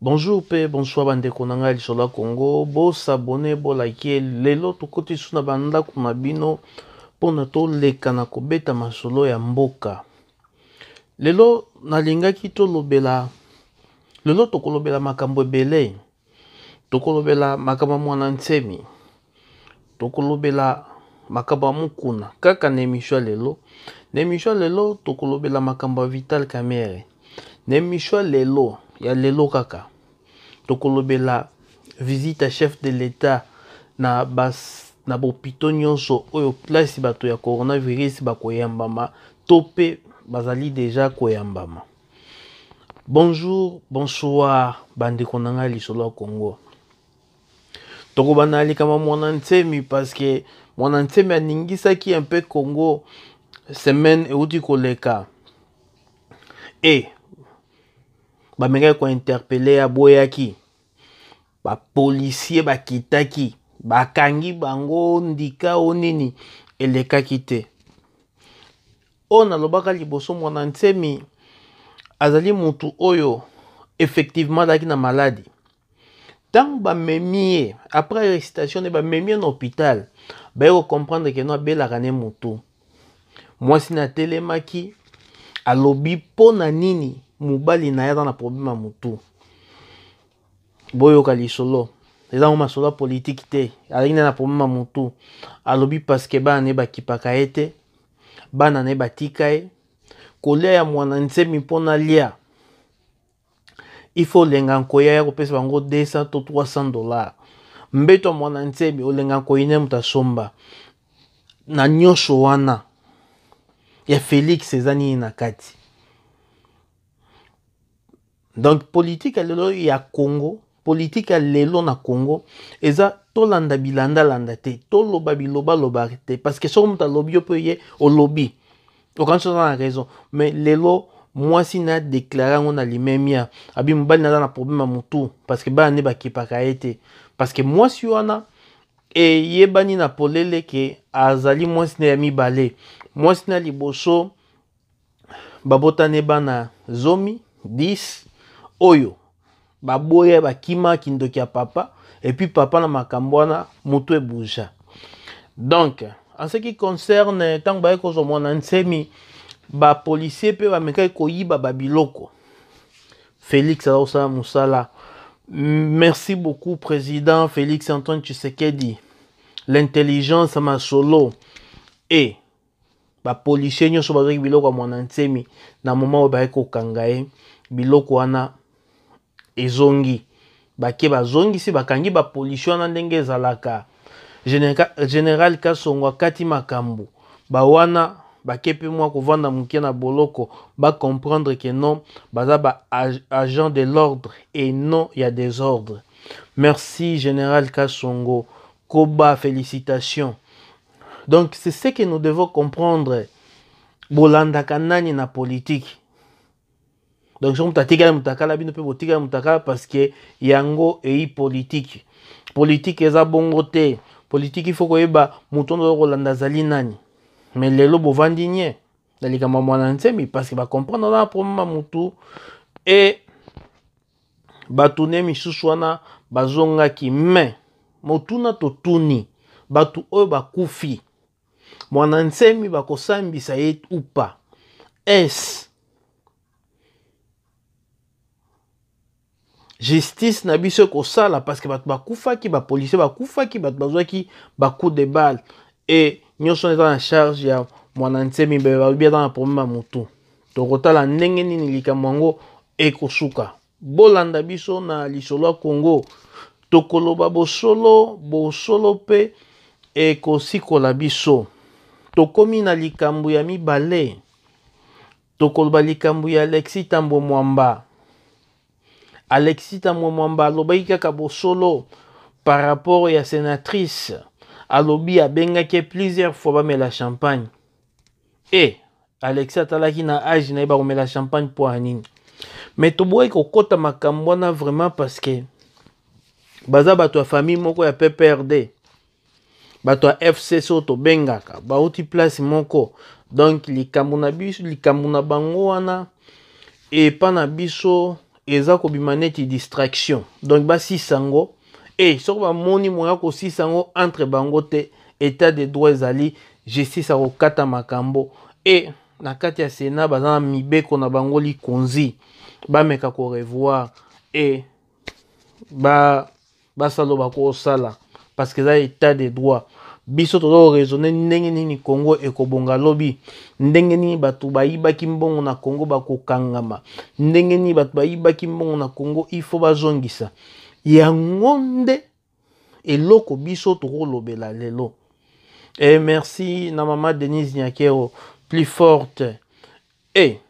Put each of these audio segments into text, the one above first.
Bonjour pe bonsoir bandeko na ngai lisolo ya Congo, bo s'abonner, bo liker. Lelo tokoti su na bandako na bino mpona toleka na kobeta masolo ya mboka. Lelo nalingaki tolobela, lelo tokolobela makambo ebele. Tokolobela makambo ya Mwana Nsemi, tokolobela makambo ya Mukuna kaka na emission ya lelo. Na emission ya lelo tokolobela makambo ya Vital Kamerhe. Na emission ya lelo ya lelo kaka tokolobela visite ya chef de l'Etat na bas na bopito nyonso oyo place bato ya coronavirus bakoyambama to mpe bazali deja koyambama. Bonjour, bonsoir bandeko na ngai lisolo ya Congo. Tokobanda likambo Mwana Nsemi parce que Mwana Nsemi aningisaki un peu Congo semaine euti koleka. E bamekaki kointerpele aboyaki bapolisier bakitaki bakangi bango ndika o nini elekaki te. Oyo nalobaka liboso, Mwana Nsemi azali mutu oyo effectivement azalaki na maladi. Ntango bamemi ye après arrestation ne bamemi ye na hôpital, baye kocomprendre ke no abelaka ne mutu. Mwasi na atelemaki alobi mpo na nini mobali na ye aza na problème ya mutu. Boyoka lisolo, eza ngo masolo ya politike te. Azalaki na problème ya mutu, alobi parce que bana na ye bakipaka ye te, bana na ye batika ye. Kolia ya Mwana Nsemi mpo nalia, il faut olenga nkoya ya kopesa bango 200 to 300 $. Mbeto ya Mwana Nsemi, olenga nkoyi ne moto asomba. Na nyonso wana ya Félix eza nini na kati? Donc politique ya lelo ya Congo, politique ya lelo na Congo eza tolanda bilandalanda te, toloba bilobaloba te, parce que soki moto alobi yo mpe ye olobi, okanisi oza na raison. Mais lelo mwasi na déclare yango na limemia, abi mobali naza na problème ya motu parce que bana nde bakipaka ye te. Parce que mwasi wana eyebani na polele ke azali mwasi na ya mibale. Mwasi na liboso babotani bana 10, 10 oyo baboya, bakima kindoki ya papa. Et puis papa na makambo wana motu ebouja. Donc en ce qui concerne ntango baye kozwa Mwana Nsemi, bapolisier mpe bamekaki koyiba babiloko. Félix aza kosala mosala. Merci beaucoup, président Félix Antoine Tshisekedi, l'intelligence masolo. E bapolisier nyonso bazwaki biloko ya Mwana Nsemi na moma oyo baye kokanga ye, biloko wana ezongi. Bake bazongisi, bakangi bapolisier wana ndenge ezalaka. Général Kasongo akati makambo bawana, bake mpe mwa kovanda moke na boloko, bacomprendre ke non, baza ba agent de l'ordre et non ya désordre. Merci général Kasongo Koba, félicitations. Donc c'est ce que nous devons comprendre: bolandaka nani na politique? Donc soki moto atikali motakala, bino mpe botikali motakala, parce que yango eyi politique. Politique eza bongo te. Politique, il faut koyeba moto oyo kolanda azali nani. Mais lelo bovandi nye na likambo ya Mwana Nsemi parce que bacomprendre aza na problème ya motu. E bato ne misusu wana bazongaki. Mais motuna totuni, bato oyo bakufi, Mwana Nsemi bakosambisa ye ou pas? Est justice na biso ekosala? Parce que bato bakufaki, bapolisier bakufaki, bato bazwaki bacoup de balle e nyonso eza na charge ya Mwana Nsemi. Balobi aza na problème ya motu. Tokotala ndenge nini likambo yango ekosuka. Bolanda biso na lisolo ya Congo, tokoloba bosolo, bosolo mpe ekosikola biso. Tokomi na likambo ya mibale, tokoloba likambo ya Alexis Tambwe Mwamba. Alexis Tambwe Mwamba alobaki kaka bosolo par rapport ya sénatrice. Alobi abengaki plusieurs fois bamela champagne. E Alexis atalaki na age na ye, bakomela champagne mpo ya nini? Mais toboyaki kokɔta makambo wana vraiment parce que baza bato ya famille moko ya PPRD, bato ya FCC oyo tobengaka bauti place moko. Donc likambo na biso, likambo na bango wana epa na biso. eza kobima neti distraction. Donc basisa yango e soki bamoni moya kosisa yango entre bango te, état de droit ezali, justice akokata makambo. E na kati ya Sénat baza na mibeko na bango likonzi, bameka korevoir e basala oyo bakosala, parce que eza état de droit. Biso toza koraisonner ndenge nini Congo ekobonga lobi, ndenge nini bato bayibaki mbongo na Congo bakokangama, ndenge nini bato bayibaki mbongo na Congo il faut bazongisa yango. Nde eloko biso tokolobela lelo. E merci na mama Denise Nyakero, plus forte. E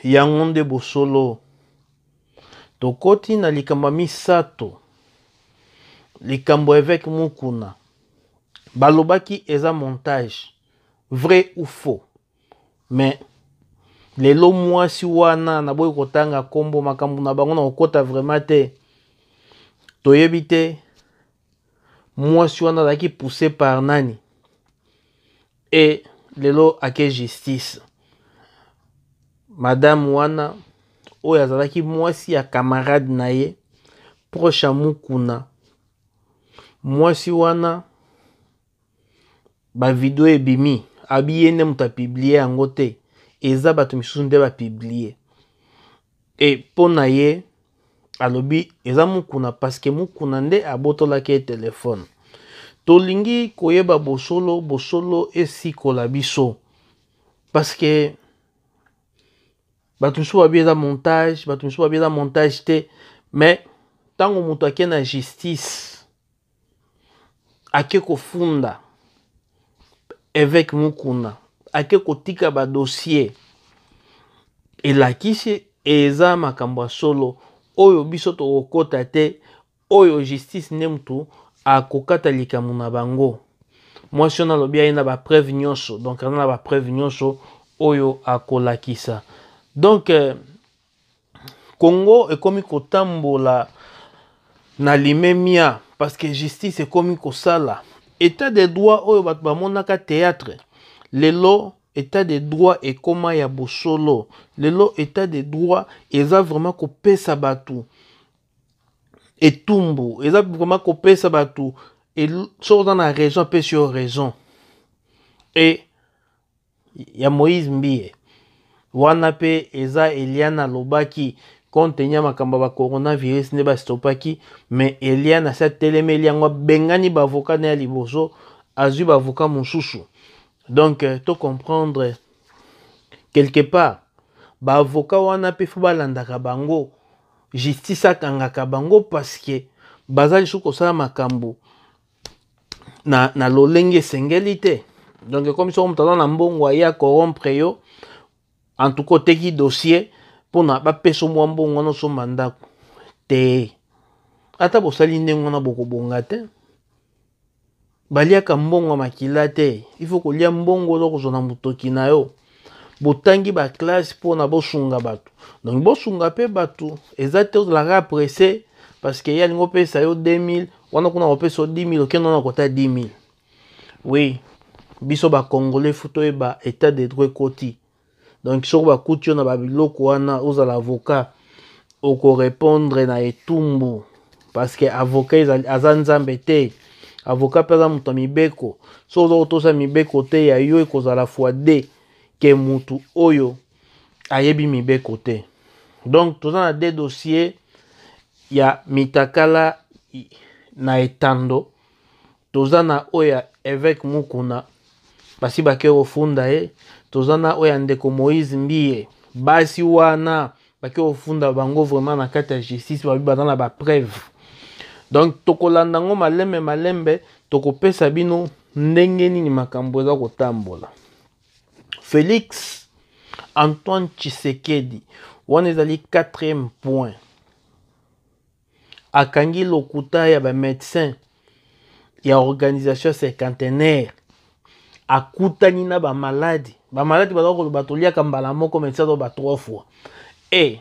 yango nde bosolo. Tokoti na likambo ya misato, likambo évêque Mukuna. Balobaki eza montage, vrai ou faux? Mais lelo mwasi wana, naboyi kotanga nkombo, makambo na bango na kokota vraiment te, toyebi te mwasi wana azalaki poussé par nani. E lelo ake justice. Madame wana oyo azalaki mwasi ya camarade na ye proche ya Mukuna, mwasi wana, bavideo ebimi, abi ye nde moto apublier yango te, eza bato misusu nde bapublier. E mpo na ye alobi eza Mukuna, parce que Mukuna nde abotolaki ye telefone. Tolingi koyeba bosolo, bosolo esikola biso, parce que bato mosusu babi eza montage, bato mosusu babi eza montage te. Mais ntango moto ake na justice, ake kofunda évêque Mukuna, ake kotika badossier, elakisi eza makambo ya solo oyo biso tokokɔta te. Oyo justice nde motu akokata likambo na bango. Mwasi wana alobi aye na bapreuve nyonso, donc aza na bapreuve nyonso oyo akolakisa. Donc Congo ekomi kotambola na limemia, parce que justice ekomi kosala. État de droit oyo bato bamonaka théâtre, lelo état de droit ekóma ya bosolo. Lelo état de droit eza vraiment kopesa bato etumbu, eza vraiment kopesa bato, soki oza na raison, apesi yo raison. E ya Moïse Mbiye wana mpe eza Eliane alobaki compte ya makambo ya bacoronavirus nde bastopaki, mais Eliane asi atelemeli yango, abengani baavocat na ya liboso, azwi baavocat mosusu. Donc to comprendre quelque part baavocat wana mpe faut balandaka bango, justice akangaka bango, parce que baza lisusu kosala makambo na lolenge esengeli te. Donc ekomi soko moto aza na mbongo, aye acorrompre yo, en tout cas oteki dossier mpona bapesa mwa mbongo wana, osomba ndako te. Ata bosali ndenge wana, bokobonga te. Baliaka mbongo ya makila te. Il faut kolia mbongo oza kozwa na motoki na yo. Botangi baclasse mpona bosunga bato, donc bosunga mpe bato. Eza te ozalaka pressé parce que ye alingi opesa yo 2000 wana, kuna kopesa yo 10 000, okende wana kota 10 000. Oui, biso bacongolais faut toyeba état de droit ekoti. Donc soki bakuti yo na babiloko wana, ozala avocat, okorépondre na etumbu, parce que avocat aza nzambe te, avocat mpe aza moto ya mibeko. Soki oza kotosa mibeko te, ya yo ekozala fois deux que mutu oyo ayebi mibeko te. Donc toza na deux dossier ya mitakala na etando. Toza na oyo ya évêque Mukuna, basi bake kofunda ye. Toza na oyo ya ndeko Moïse Mbiye, basi wana bake kofunda bango vraiment na kati ya justice, babi baza na bapreuve. Donc tokolanda yango malembe malembe, tokopesa bino ndenge nini makambo eza kotambola. Félix Antoine Tshisekedi, wana ezali quatrième point, akangi lokuta ya bamédecin ya organisation cinquantenaire. Akutani na bamaladi, bamaladi baza koloba toliaka mbala moko, médecin azoba trois fois. E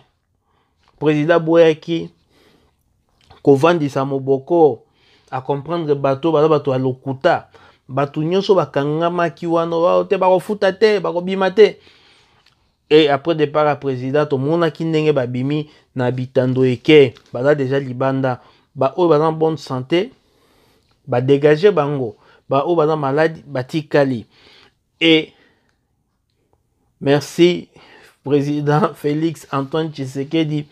président aboyaki kovandisa moboko, acomprendre bato baza bato ya lokuta. Bato nyonso bakangamaki wana te, bakofuta te, bakobima te. Et après départ ya président, tomonaki ndenge babimi na bitando eke baza déjà libanda. Baoyo baza bonne santé, badégage bango, baoyo baza malade batikali. Et merci président Félix Antoine Tshisekedi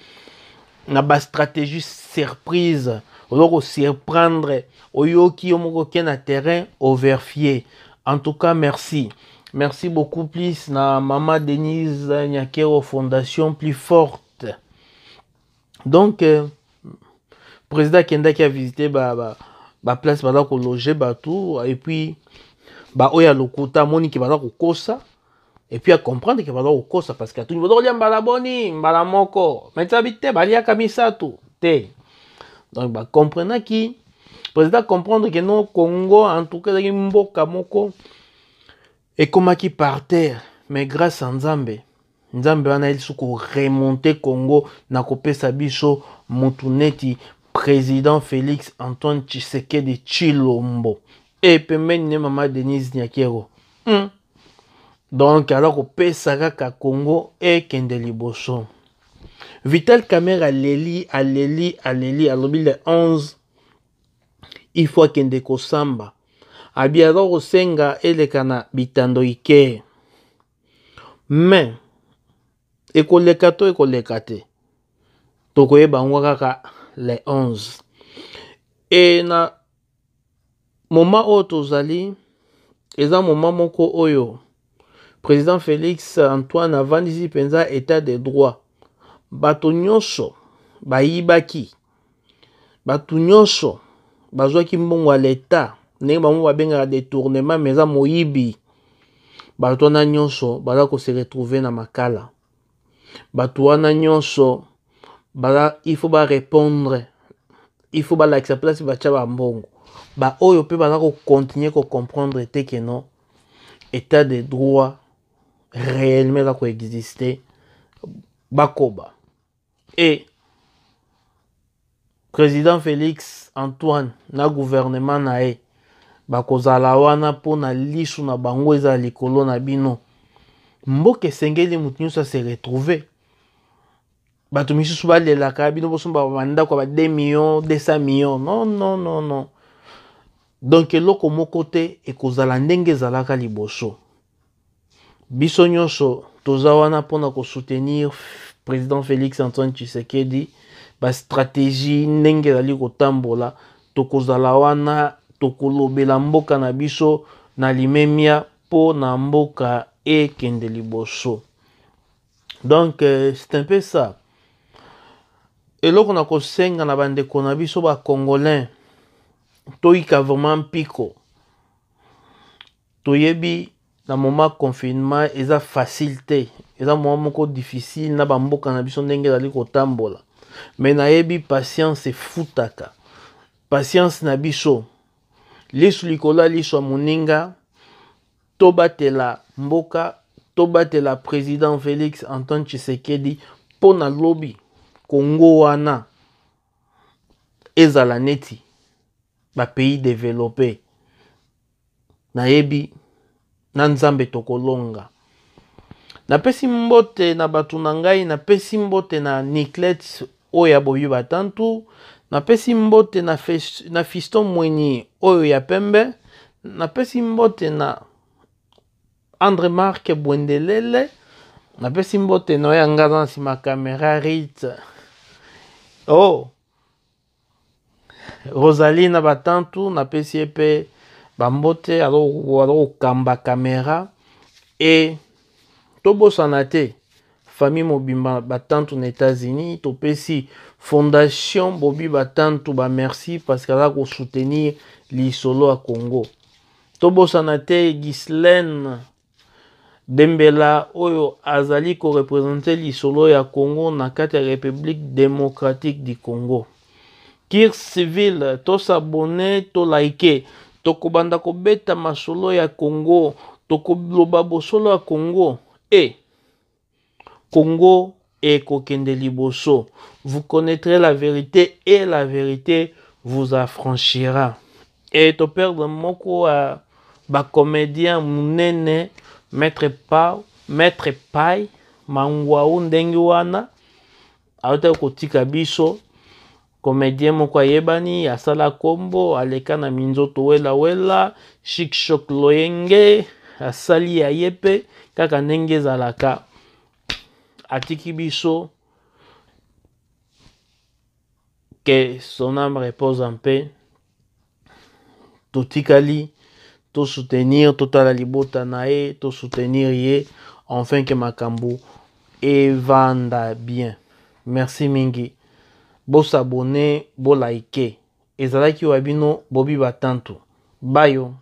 na bastratégie surprise. Oza kosurprendre, oyoki yo moko ke na terrain ovérifier. En tout cas, merci, merci beaucoup plus na mama Denise Nyakero, fondation plus forte. Donc président akendaki avisite baplace ba baza kologer bato, et puis baoyo ya lokuta, amoniki baza kokosa, et puis acomprendre ke baza kokosa, parce que atuni: "Baza kolia mbala boni?" "Mbala moko." Mais tabi te, baliaka misato te. Donc bacomprenaki, président comprendre ke non, Congo en tout cas ezalaki mboka moko ekomaki par terre, mais grâce à Nzambe, Nzambe wana ayeli so koremonter Congo na kopesa biso motu neti président Félix Antoine Tshisekedi Tshilombo e pembeni ne mama Denise Nyakero. Donc aza kopesa kaka Congo ekende liboso. Vital Kamerhe aleli, aleli, aleli, alobi le 11 il faut akende kosamba. Abi aza kosenga eleka na bitando ike, mais ekoleka to ekoleka te, tokoyeba yango kaka le 11. E na moment oyo tozali, eza moment moko oyo président Félix Antoine avandisi mpenza état de droit. Bato nyonso bayibaki, bato nyonso bazwaki mbongo ya leta, ndenge bango babengaka détournement, mais eza moyibi, bato wana nyonso baza kose retrouver na Makala. Bato wana nyonso baza, il faut barépondre, il faut balakisa place batya bambongo. Baoyo mpe baza kocontinue kocomprendre te ke non, état de droit réellement eza koexiste, bakoba. E président Félix Antoine na gouvernement na ye bakozala wana mpona lisu na bango eza likolo na bino. Mboka esengeli motu nyonso ase retrouve. Bato misusu balelaka bino bosomba bandako ya ba 2 millions, 200 millions. Non, non, non, non. Donc eloko moko te ekozala ndenge ezalaka liboso. Biso nyonso toza wana mpona kosoutenir président Félix Antoine Tshisekedi. Bastratégie ndenge ezali kotambola, tokozala wana, tokolobela mboka na biso na limemia mpo na mboka ekende liboso. Donc c'est un peu ça. Eloko na kosenga na bandeko na biso bacongolais, toyika vraiment mpiko. Toyebi na moment confinement eza facile te, eza moment moko difficile na bamboka na biso ndenge ezali kotambola, mais nayebi patience efutaka. Patience na biso, lisu likolo ya liso ya moninga, tobatela mboka, tobatela président Félix Antoine Tshisekedi mpo na lobi Kongo wana ezala neti bapays développé. Nayebi na Nzambe tokolonga. Napesi mbote na bato na ngai, napesi mbote na Niclet oyo ya Bobi Batantu, napesi mbote na Fiston Mweni oyo ya pembe, napesi mbote na André Marc Bwendelele, napesi mbote na oyo ya nga aza na nsima caméra, Rit oh Rosalie na Batantu, napesi ye mpe bambote, aza kokamba caméra. E tobosana te famille mobimba Batantu na États-Unis. Topesi fondation Bobi Batantu bamerci parce que aza kosoutenir lisolo ya Congo. Tobosana te Ghislaine Dembela oyo azali koreprésenter lisolo ya Congo na kati ya République démocratique du Congo. Kir civil, tos'abonner, tolike. Tokobanda kobeta masolo ya Congo, tokoloba bosolo ya Congo e Congo ekokende liboso. Vous connaîtrez la vérité et la vérité vous affranchira. E toperdre moko ya bacomédien monene, maître pa, maître Pai. Mangwau ndenge wana autaki kotika biso. Comédien moko ayebani, asala kombo, aleka na minzoto wela wela, Chic Choc Loyenge asali ya ye mpe kaka ndenge ezalaka, atiki biso. Que son âme repose en paix. Totikali tosoutenir, totala libota na ye, tosoutenir ye enfin ke makambo evanda bien. Merci mingi, bosabone, bolike. Ezalaki wa bino Bobi Batantu. Bayo.